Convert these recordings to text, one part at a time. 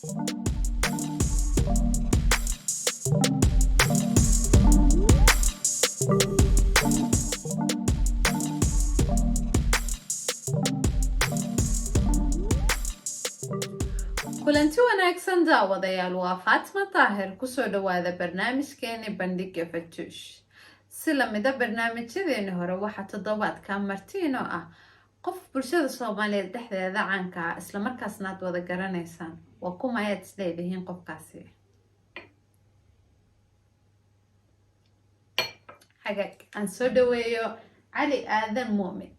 Kulanti wanaagsan, daawadayaal. Waa Faatma Daahir. Kusoo dhawaada barnaamijkeeni Bandhiga Fatuush. Si lamida barnaamijyadeeni hore, waxaa toddobaadka martiino ah qof bulshada Soomaaliyeed dhexdeeda caanka ah, islamarkaasna aad wada garanaysaan. Waa kuma ayaad isleedihiin qofkaasi? Hagaag, aan soo dhaweeyo Cali Aadan Muumin.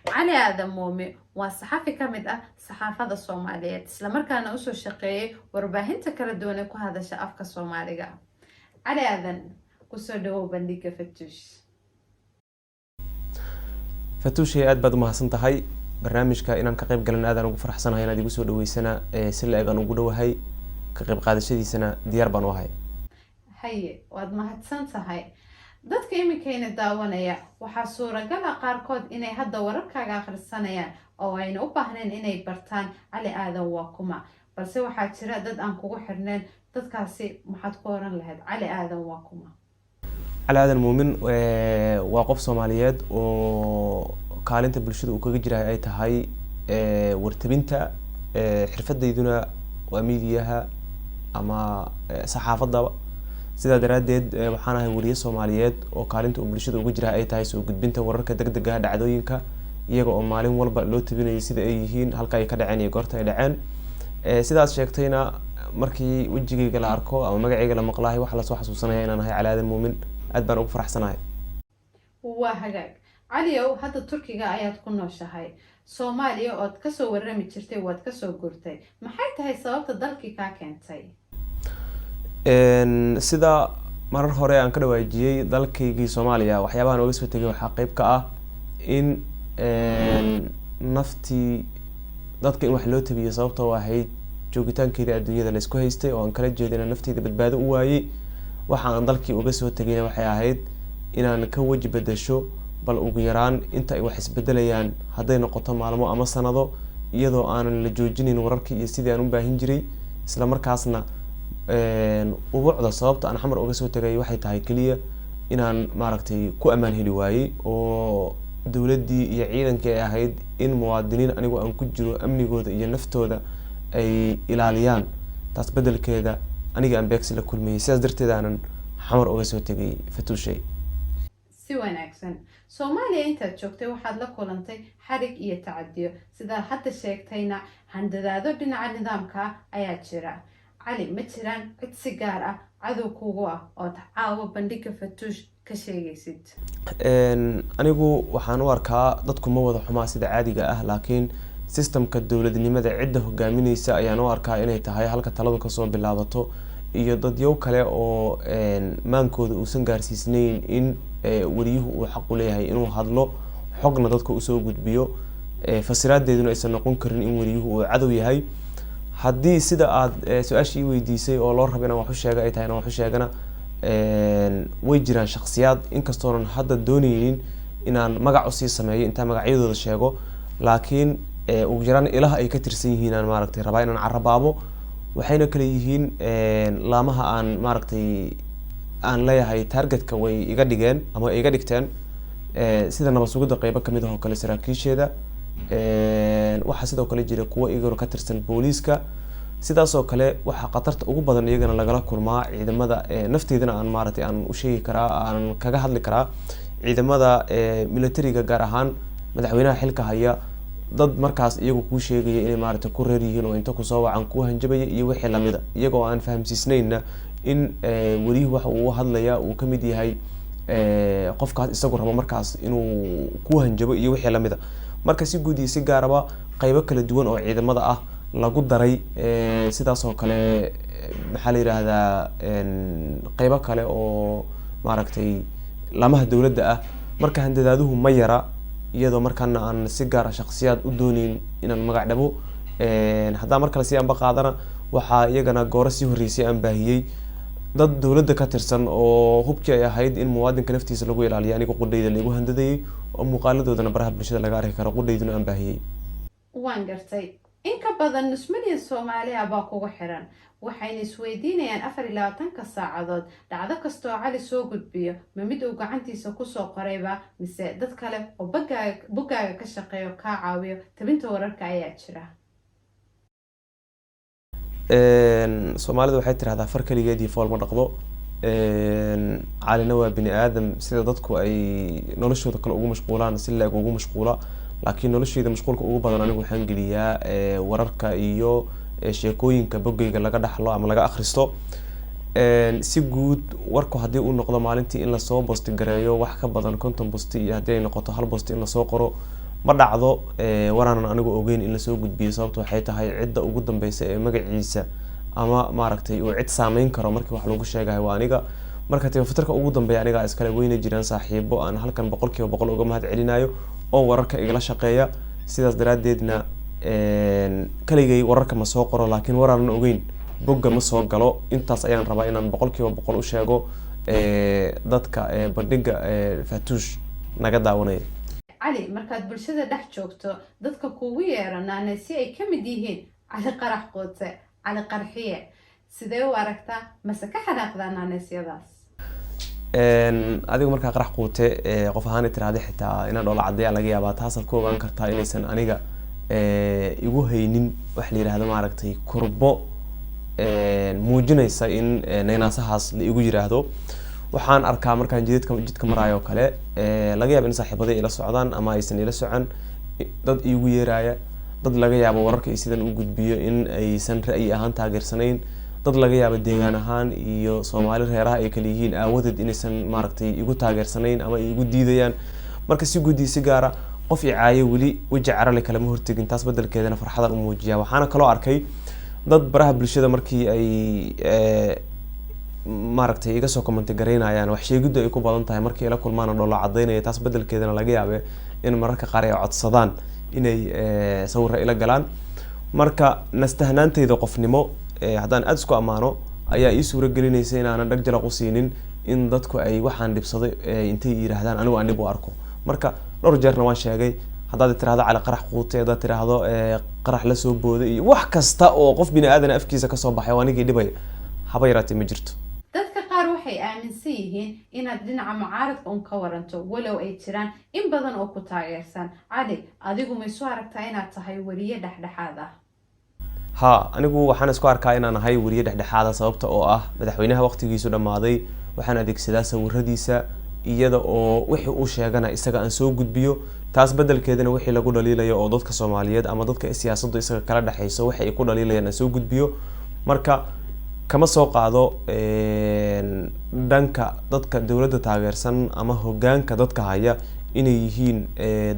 Cali Aadan Muumin waa saxafi ka mid ah saxaafada Soomaaliyeed, islamarkaana usoo shaqeeyay warbaahinta kala duwan ee ku hadasha afka Soomaaliga. Cali Aadan, kusoo dhawow Bandhiga Fatuush. Fatuushay, aad baad umahadsan tahay. Barnaamijka inaan ka qayb galan aadaan ugu faraxsanahay. Inaad igu soo dhaweysana si la eg aan ugu dhowahay, ka qayb qaadashadiisana diyaar baan u ahay. Haye, waad mahadsan tahay. Dadka iminkayna daawanaya waxaa suuragala qaarkood inay hadda wararkaaga akhrisanayaan oo ayna u baahnayn inay bartaan Cali Aadan waa kuma, balse waxaa jira dad aan kugu xirnayn. Dadkaasi maxaad ku oran lahayd? Cali Aadan waa kuma? Cali Aadan Muumin waa qof Soomaaliyeed oo kaalinta bulshada uu kaga jirahay ay tahay wartabinta. Xirfadayduna waa miidiyaha ama saxaafadaba. Sidaa daraaddeed waxaan ahay wariye Soomaaliyeed oo kaalinta uu bulshada uga jirahay ay tahay soo gudbinta wararka degdega ah, dhacdooyinka iyaga oo maalin walba loo tabinayo sida ay yihiin, halka ay ka dhaceen iyo goorta ay dhaceen. Sidaas sheegtayna, markii wejigayga la arko ama magacayga la maqlaahay, waxaa lasoo xasuusanaya inaan ahay Cali Aadan Muumin. Aad baan ugu faraxsanahay. Waa hagaag, Caliow. Hadda Turkiga ayaad ku nooshahay. Soomaaliya ood kasoo warami jirtay waad kasoo gurtay. Maxay tahay sababta dalkii kaa keentay? Sida marar hore aan ka dhawaajiyey, dalkaygii Soomaaliya waxyaabahan oga soo tegay waxaa qeyb ka ah in naftii dadka in wax loo tabiyo sababtoo ahayd joogitaankeeda adduunyada laysku haystay oo aan kala jeeda inaan nafteyda badbaado u waayey. Waxa aan dalkii uga soo tegayna waxay ahayd inaan ka weji bedesho, bal ugu yaraan inta ay wax isbedelayaan, hadday noqoto maalmo ama sanado, iyadoo aanan la joojinin wararkii iyo sidii aan u baahin jiray. Isla markaasna ubucda sababta aan Xamar uga soo tegay waxay tahay keliya inaan maaragtay ku ammaan heli waayey, oo dowladdii iyo ciidankii ay ahayd in muwaadiniin anigu aan ku jiro amnigooda iyo naftooda ay ilaaliyaan, taas beddelkeeda aniga aan beegsi la kulmayay. Sidaas darteed aanan Xamar uga soo tegay, Fatuushay. Si wanaagsan. Soomaaliya intaad joogtay waxaad la kulantay xarig iyo tacadiyo. Sidaa hadda sheegtayna, handadaado dhinaca nidaamka ayaa jira. Cali, ma jiraan cid si gaar ah cadow kugu ah ood caawa Bandhiga Fatuush ka sheegaysid? Anigu waxaan u arkaa dadku ma wada xumaa sida caadiga ah, laakiin systemka dowladnimada cidda hogaamineysa ayaan u arkaa inay tahay halka taladu kasoo bilaabato, iyo dadyow kale oo maankooda uusan gaarsiisnayn in wariyuhu uu xaq u leeyahay inuu hadlo, xogna dadka usoo gudbiyo, fasiraadeeduna aysan noqon karin in wariyuhu uu cadow yahay. Haddii sida aada su-aasha ii weydiisay oo loo raba inaan wax u sheega ay tahay inaan wax u sheegana, way jiraan shaksiyaad, inkastoonan hadda dooneynin inaan magac usii sameeyo intaan magacyadooda sheego, laakiin ugu yaraan ilaha ay ka tirsan yihiin aan maaragtay rabaa inaan carabaabo. Waxayna kale yihiin laamaha aan maaragtay aan leeyahay targetka way iga dhigeen ama iga dhigteen, sida nabad sugidda qeybo kamid ah oo kale saraakiisheeda. Waxaa sidoo kale jira kuwo iyaguna ka tirsan booliiska. Sidaas oo kale waxaa khatarta ugu badan iyagana lagala kulmaa ciidamada. Nafteydana aan maaragtay aan u sheegi karaa, aan kaga hadli karaa ciidamada militariga, gaar ahaan madaxweynaha xilka haya, dad markaas iyagu kuu sheegaya inay maaragtay ku reer yihiin oo inta kusoo wacan kuu hanjabaya iyo wixii lamida, iyagoo aan fahamsiisnaynna in weriyuhu waxa uu hadlaya uu kamid yahay qofkaas isagu rabo markaas inuu ku hanjabo iyo wixii lamida. Marka si guud iyo si gaaraba qeybo kala duwan oo ciidamada ah lagu daray, sidaas oo kale maxaa la yidhaahdaa, qeybo kale oo maaragtay laamaha dowladda ah. Marka handadaaduhu ma yara, iyadoo markaana aan si gaar ah shaksiyaad u dooneyn inaan magac dhabo. Haddaa mar kale si aanba qaadana, waxaa iyagana gooro sii horreysay aan baahiyey dad dowladda ka tirsan oo hubkii ay ahayd in muwaadinka naftiisa lagu ilaaliyo aniga qudhayda laigu handadayay, oo muuqaaladoodana baraha bulshada laga arki karo, qudhayduna aan baahiyey. Waan gartay. In ka badan 0.5 milyan Soomaali ah baa kugu xiran. Waxayna isweydiinayaan 24-ka saacadood dhacdo kastoo Cali soo gudbiyo, ma mid uu gacantiisa kusoo qorayba mise dad kale oo boggaaga ka shaqeeyo, kaa caawiyo tabinta wararka ayaa jira? Soomaalida waxay tirahdaa "Far keligeedii fool ma dhaqdo." Calina waa bini aadam, sida dadku ay noloshooda kale ugu mashquulaan si leeg ugu mashquula, laakiin nolosheyda mashquulka ugu badan anigu waxaan geliyaa wararka iyo sheekooyinka boggeyga laga dhaxlo ama laga akhristo. Si guud, warku haddii uu noqdo maalintii in lasoo post gareeyo wax ka badan 50 post iyo haddii ay noqoto hal post in lasoo qoro, ma dhacdo waraanan anigu ogeyn in lasoo gudbiyo. Sababta waxay tahay cidda ugu dambeysa ee magaciisa ama maaragtay uu cid saameyn karo markii wax lagu sheegayo waa aniga. Marka tifatirka ugu dambeeya anigaa iskale. Weyna jiraan saaxiibo aan halkan 100% uga mahad celinayo oo wararka igala shaqeeya. Sidaas daraadeedna kaligay wararka ma soo qoro, laakiin waraanan ogeyn bogga ma soo galo. Intaas ayaan rabaa inaan 100% u sheego dadka Bandhiga Fatuush naga daawanaya. Cali, markaad bulshada dhex joogto, dadka kuugu yeeranaane si ay ka mid yihiin Cali Qarax Quute, Cali Qarxiye, sidee u aragtaa mase ka xanaaqdaa naaneysyadaas? Adigu markaa Qarax Quute qof ahaan tiraahda, xitaa inaan dhoola caddeeya laga yaabaa. Taasaad ku ogaan kartaa inaysan aniga igu haynin wax la yihahdo maaragtay kurbo muujinaysa in naynaasahaas la igu yiraahdo. Waxaan arkaa markaan jidka maraayo oo kale, laga yaaba in saaxiibaday ila socdaan ama aysan ila socon, dad iigu yeeraya, dad laga yaabo wararka iyo sidan u gudbiyo in aysan ra'yi ahaan taageersanayn, dad laga yaabo deegaan ahaan iyo Soomaali reeraha ay kala yihiin aawadeed inaysan maaragtay igu taageersanayn ama ay igu diidayaan. Marka si guud iyo si gaara, qof i caayo weli weji carale kalama hortegin. Taas bedelkeedana farxadan u muujiya. Waxaana kaloo arkay dad baraha bulshada markii ay maaragtay iga soo comment garaynayaan, wax sheegiddu ay ku badan tahay, markii ila kulmaana dhoola cadaynaya. Taas bedelkeedana laga yaabe in mararka qaar ay codsadaan inay sawira ila galaan. Marka nastahnaanteyda qofnimo, haddaan aada isku ammaano, ayaa ii suura gelinaysa inaanan dhag jalaq u siinin in dadku ay waxaan dhibsaday intay yidhaahdaan anigu aan dhib u arko. Marka dhowr jeerna waan sheegay, haddaad tirahdo Cali Qarax Quute, haddaad tiraahdo qarax la soo booday iyo wax kasta oo qof bini aadan afkiisa kasoo baxay oo anigii dhibaya, haba yaraatee ma jirto. Dadka qaar waxay aaminsan yihiin inaad dhinaca mucaaradka un ka waranto, walow ay jiraan in badan oo ku taageersan. Cali, adigu ma isu aragtaa inaad tahay weriye dhexdhexaad ah? Ha, anigu waxaan isku arkaa inaan ahay weriye dhexdhexaada, sababta oo ah madaxweynaha waqtigiisu dhammaaday waxaan adeegsadaa sawiradiisa, iyada oo wixii uu sheegana isaga aan soo gudbiyo. Taas bedelkeedana wixii lagu dhaliilayo oo dadka Soomaaliyeed ama dadka siyaasaddu isaga kala dhexeyso waxay ku dhaliilayaan aan soo gudbiyo. Marka kama soo qaado dhanka dadka dowladda taageersan ama hogaanka dadka haya inay yihiin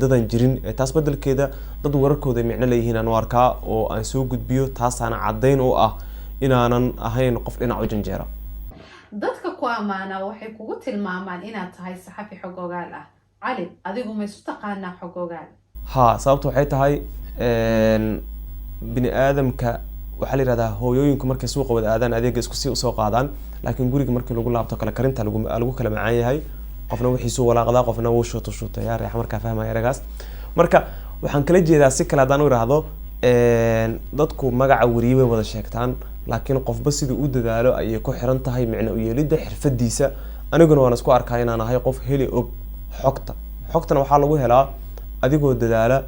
dadan jirin. Taas bedelkeeda dad wararkooda micno leeyihiin aan u arkaa oo aan soo gudbiyo. Taasaana caddayn u ah inaanan ahayn qof dhinac u janjeera. Dadka ku ammaanaa waxay kugu tilmaamaan inaad tahay saxafi xog ogaal ah. Cali, adigu ma isu taqaanaa xog ogaal? Ha, sababta waxay tahay bini aadamka waxaa la yihahdaa hooyooyinku markay suuqa wada aadaan adeega isku si usoo qaadaan, laakiin guriga markii lagu laabto kala karinta lagu kala macaan yahay. Qofna wixiisuu walaaqdaa, qofna wuu shuuto shuutaya reexa. Markaa fahmaya eragaas. Marka waxaan kala jeedaa, si kale haddaan u idhaahdo, dadku magaca weriye way wada sheegtaan, laakiin qofba siduu u dadaalo ayay ku xiran tahay micno u yeelidda xirfadiisa. Aniguna waan isku arkaa inaan ahay qof heli og xogta. Xogtana waxaa lagu helaa adigoo dadaala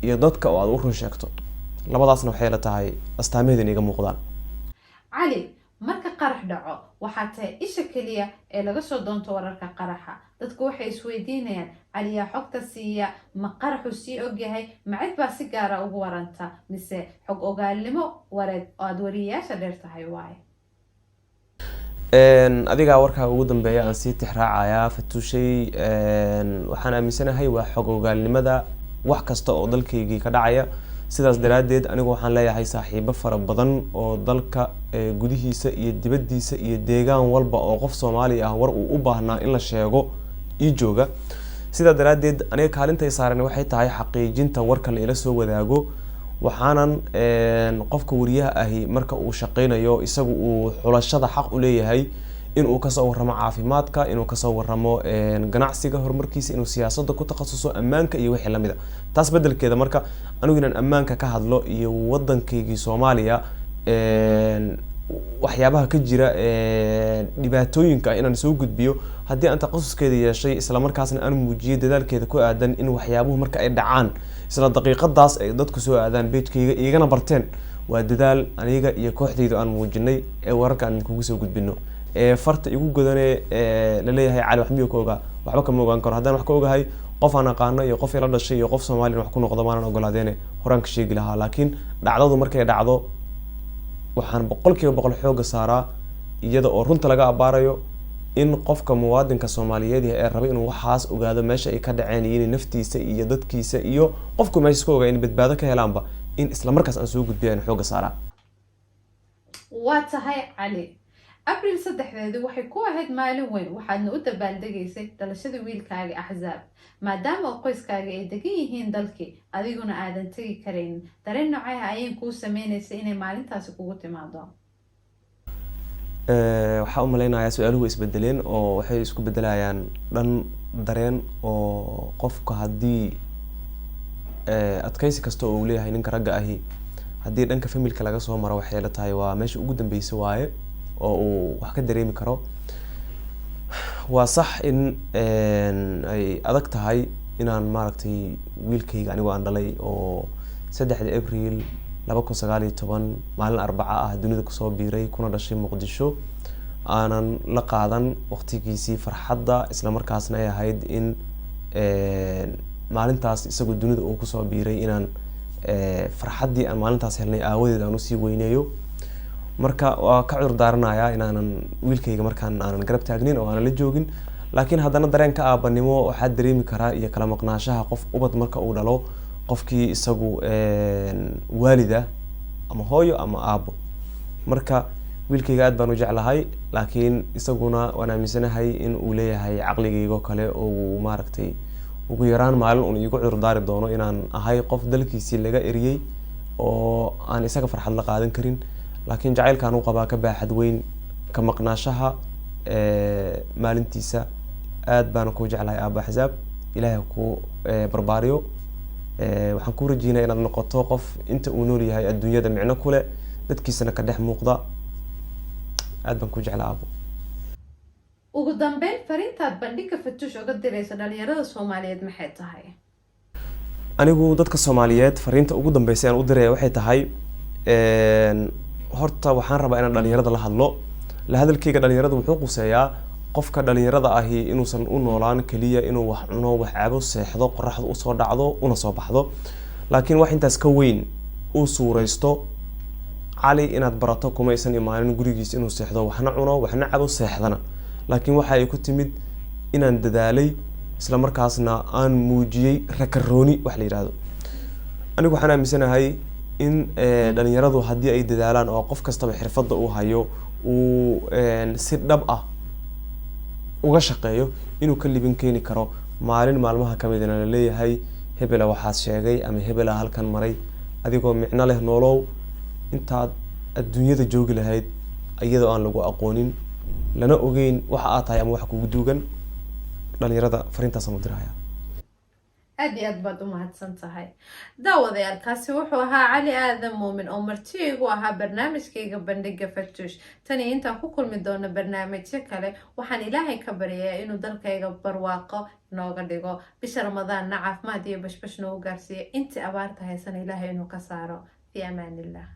iyo dadka oo aad u run sheegto. Labadaasna waxay la tahay astaamaheeda iga muuqdaan. Cali, marka qarax dhaco waxaa tahay isha keliya ee laga soo doonto wararka qaraxa. Dadku waxay isweydiinayaan, Caliyaa xogta siiya? Ma qaraxu sii ogyahay? Ma cid baa si gaara ugu waranta mise xog ogaalnimo wareed oo aada wariyayaasha dheer tahay waaye? Adigaa warkaaga ugu dambeeya aan sii tixraacayaa, Fatuushay. Waxaan aaminsanahay waa xog ogaalnimada wax kasta oo dalkaygii ka dhacaya. Sidaas daraaddeed anigu waxaan leeyahay saaxiibo fara badan oo dalka gudihiisa iyo dibaddiisa iyo deegaan walba oo qof Soomaali ah war uu u baahnaa in la sheego ii jooga. Sidaa daraaddeed aniga kaalintay saaran waxay tahay xaqiijinta warka la ila soo wadaago. Waxaanan qofka wariyaha ahi marka uu shaqeynayo isagu uu xulashada xaq u leeyahay Inuu kasoo waramo caafimaadka, inuu kasoo waramo ganacsiga horumarkiisa, inuu siyaasadda ku takhasuso, ammaanka iyo wixii lamid a. Taas bedelkeeda marka anigu inaan ammaanka ka hadlo iyo wadankaygii Soomaaliya waxyaabaha ka jira, dhibaatooyinka inaan soo gudbiyo, haddii aan takhasuskeeda yeeshay, isla markaasna aan muujiyay dadaalkeeda ku aadan in waxyaabuhu marka ay dhacaan isla daqiiqadaas ay dadku soo aadaan page-kayga igana barteen, waa dadaal aniga iyo kooxdaydu aan muujinay ee wararka aan idinkugu soo gudbino. Ee farta igu godane ee laleeyahay "Cali wax miyuu ka ogaa?" Waxba kama ogaan karo. Haddaan wax ka ogahay, qof aan aqaano iyo qof ila dhashay iyo qof Soomaaliyan wax ku noqdo maanan ogolaadeene, horaan ka sheegi lahaa. Laakiin dhacdadu markay dhacdo, waxaan 100% xoogga saaraa, iyada oo runta laga abaarayo, in qofka muwaadinka Soomaaliyeed yahay ee raba inuu waxaas ogaado, meesha ay ka dhaceen, iyo inay naftiisa iyo dadkiisa iyo qofku meesha iska ogaa in badbaado ka helaanba, in isla markaas aan soo gudbiya aan xoogga saaraa. Waa tahay Cali. Abril 3-deedii waxay ku ahayd maalin weyn, waxaadna u dabaaldegaysay dhalashada wiilkaaga Axsaab. Maadaama oo qoyskaaga ay degan yihiin dalkii, adiguna aadan tegi karaynin, dareen noocee ah ayay kuu sameynaysa inay maalintaasi kugu timaado? Waxaa u malaynayaa su-aaluhu way isbedeleen oo waxay isku bedelayaan dhan dareen oo qofka haddii adkaysi kasta oo uu leeyahay ninka ragga ahi, haddii dhanka family-ka laga soo maro, waxay la tahay waa meesha ugu dambeysa waaye oo uu wax ka dareemi karo. Waa sax in ay adag tahay inaan maaragtay wiilkayga anigoo aan dhalay oo 3-da Abriil 2019, maalin Arbaca ah, dunida kusoo biiray kuna dhashay Muqdisho, aanan la qaadan waqtigiisii farxadda, isla markaasna ay ahayd in maalintaas isagoo dunida uu kusoo biiray inaan farxaddii aan maalintaas helnay aawadeed aan usii weyneeyo. Marka waa ka cudur daaranayaa inaanan wiilkayga markaan aanan garab taagnin oo aanan la joogin. Laakiin haddana dareenka aabanimo waxaa dareemi karaa iyo kala maqnaashaha qof ubad marka uu dhalo qofkii isagu waalida ama hooyo ama aabo. Marka wiilkayga aad baan u jeclahay, laakiin isaguna waan aaminsanahay in uu leeyahay caqligaygo kale oo uu maaragtay ugu yaraan maalin un iigu cudur daari doono inaan ahay qof dalkiisii laga eriyey oo aan isaga farxad la qaadan karin. Laakiin jacaylkaan u qabaa ka baaxad weyn ka maqnaashaha maalintiisa. Aad baana kuu jeclahay, aaba Axsaab. Ilaahay ku barbaariyo. Waxaan kuu rajeynaya inaad noqoto qof inta uu nool yahay adduunyada micno ku leh, dadkiisana ka dhex muuqda. Aad baan kuu jeclaa, aabo. Ugu dambeyn, fariintaad Bandhiga Fatuush uga diraysa dhalinyarada Soomaaliyeed maxay tahay? Anigu dadka Soomaaliyeed fariinta ugu dambeysa aan u diraya waxay tahay, horta waxaan rabaa inaan dhalinyarada la hadlo. La hadalkeyga dhalinyarada wuxuu quseeyaa qofka dhalinyarada ahi inuusan u noolaan keliya inuu wax cuno, wax cabo, seexdo, qoraxda usoo dhacdo una soo baxdo, laakiin wax intaas ka weyn uu suuraysto. Cali inaad barato kuma aysan imaanin gurigiis inuu seexdo, waxna cuno, waxna cabo, seexdana, laakiin waxa ay ku timid inaan dadaalay, isla markaasna aan muujiyey rakarooni wax la yihahdo. Anigu waxaan aaminsanahay in dhalinyaradu haddii ay dadaalaan oo qof kastaba xirfadda uu hayo uu si dhab ah uga shaqeeyo, inuu ka libin keeni karo. Maalin maalmaha kamidna laleeyahay hebela waxaas sheegay ama hebela halkan maray. Adigoo micno leh noolow intaad adduunyada joogi lahayd iyadoo aan lagu aqoonin, lana ogeyn waxa aad tahay ama waxa kugu duugan. Dhalinyarada fariintaasaan u diraya. Aad iyo aad baad u mahadsan tahay. Daawadayaal, kaasi wuxuu ahaa Cali Aadan Muumin oo marti igu ahaa barnaamijkayga Bandhiga Fatuush. Tani intaan ku kulmi doono barnaamijyo kale, waxaan Ilaahay ka baryayaa inuu dalkayga barwaaqo nooga dhigo, bisha Ramadaanna caafimaad iyo bashbash noogu gaarsiiyo, intii abaarta haysana Ilaahay inuu ka saaro. Fi amaanillah.